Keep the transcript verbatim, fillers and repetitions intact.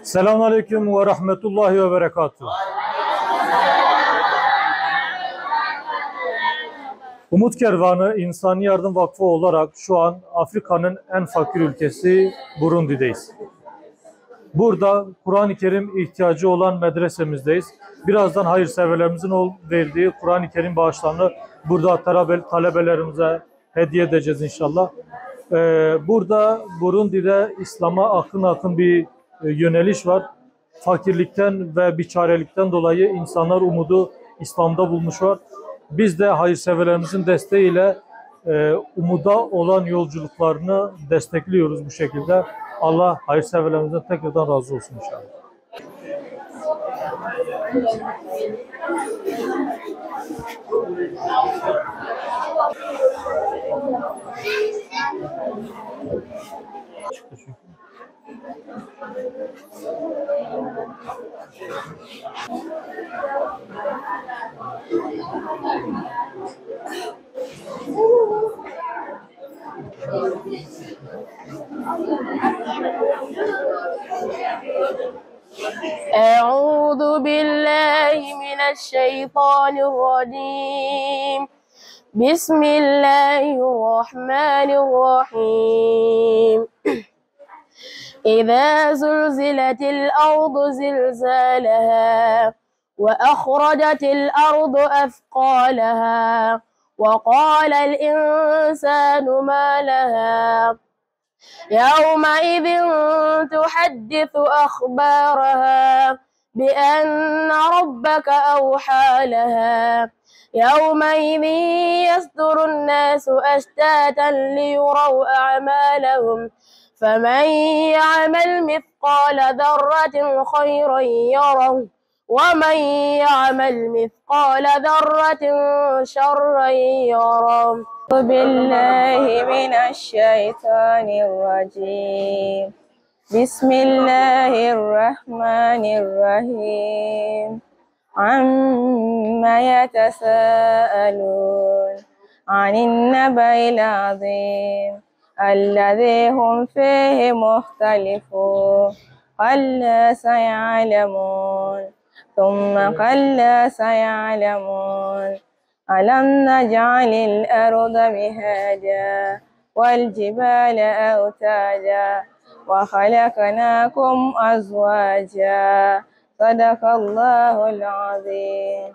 Selamun Aleyküm ve Rahmetullahi ve Berekatuhu. Umut Kervanı İnsani Yardım Vakfı olarak şu an Afrika'nın en fakir ülkesi Burundi'deyiz. Burada Kur'an-ı Kerim ihtiyacı olan medresemizdeyiz. Birazdan hayırseverlerimizin ol-, verdiği Kur'an-ı Kerim bağışlarını burada talebe-, talebelerimize hediye edeceğiz inşallah. Ee, burada Burundi'de İslam'a akın akın bir, e, yöneliş var. Fakirlikten ve biçarelikten dolayı insanlar umudu İslam'da bulmuşlar. Biz de hayırseverlerimizin desteğiyle, e, umuda olan yolculuklarını destekliyoruz bu şekilde. Allah hayırseverlerimizden tekrardan razı olsun inşallah. أعوذ بالله من الشيطان الرجيم. بسم الله الرحمن الرحيم. إذا زلزلت الأرض زلزالها وأخرجت الأرض أثقالها وقال الإنسان ما لها يومئذ تحدث أخبارها بأن ربك أوحى لها يومئذ يصدر الناس أشتاتا ليروا أعمالهم فمن يعمل مثقال ذرة خيرا يره ومن يعمل مثقال ذرة شرا يره. أعوذ بالله من الشيطان الرجيم. بسم الله الرحمن الرحيم. عم يتساءلون. عن النبأ العظيم. الذي هم فيه مختلفون. كلا سيعلمون. ثم كلا سيعلمون. ألم نجعل الأرض مهادا والجبال أوتادا وخلقناكم أزواجا. صدق الله العظيم.